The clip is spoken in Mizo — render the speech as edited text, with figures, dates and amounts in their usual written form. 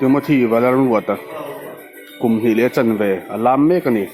Timothy Valalruata kum hnih leh a chanve a lam mek a ni.